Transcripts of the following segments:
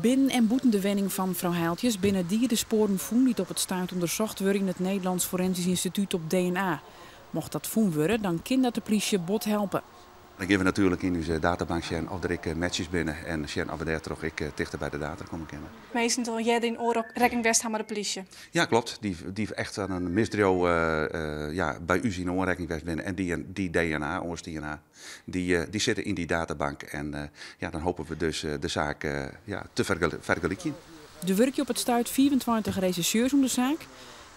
Binnen en bûten de wenning fan frou Heijltjes binne diederspoaren fûn dy't op it stuit ûndersocht wurde yn it Nederlands Forensisch Instituut op DNA. Mocht dat fûn wurde, dan kin dat de plysje bot helpe. Dan gean we natuerlik yn ús databank sjen oft der ek matches binne en sjen oft we dêrtroch ek tichter by de dader komme kinne. Minsken dy't al earder yn oanrekking west ha mei de plysje? Ja, klopt. Dy't echt oan in misdriuw ja, by ús yn oanrekking west binne en dy DNA, oars DNA, dy sitte yn dy databank. En ja, dan hoopje we dus de saak ja, te fergelykjen. Der wurkje op it stuit 25 resjersjeurs oan de saak.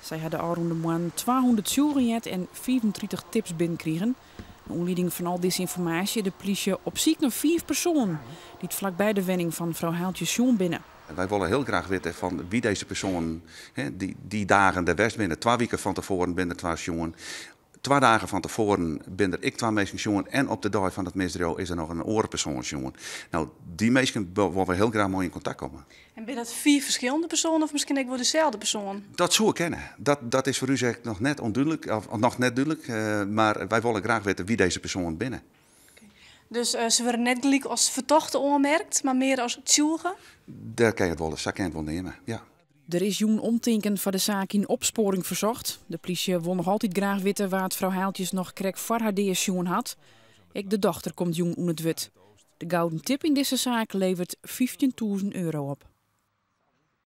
Sy ha de ôfrûne moannen 200 tsjûgen heard en 35 tips binnenkrigen. Nei oanlieding fan al dizze ynformaasje de plysje op syk nei fiif persoanen dy't flakby de wenning fan frou Heijltjes sjoen binne. Wy wolle hiel graach witte fan wie dizze persoanen dy dagen der west binne. Twa wiken fan tefoaren binne der twa sjoen. Twa dagen fan tefoaren binne der ek twa minsken sjoen en op de dei fan it misdriuw is der noch in oare persoan sjoen. No, dy minsken wolle we hiel graach mei yn kontakt komme. En binne dat fiif ferskillende persoanen of miskien ek wol deselde persoan? Dat soe kinne. Dat is foar ús ek noch net ûndúdlik, of noch net dúdlik, mar wy wolle graach witte wie dizze persoanen binne. Dus se wurde net gelyk as fertochte oanmerkt, mar mear as tsjûge? Dêr kin je it wol, sa kin je it wol neame, ja. Der is jûn omtinken foar de saak yn Opsporing Verzocht. De plysje wol noch altyd graach witte wa't frou Heijltjes noch krekt foar har dea sjoen hat. Ek de dochter komt jûn oan it wurd. De gouden tip yn dizze saak leveret 15.000 euro op.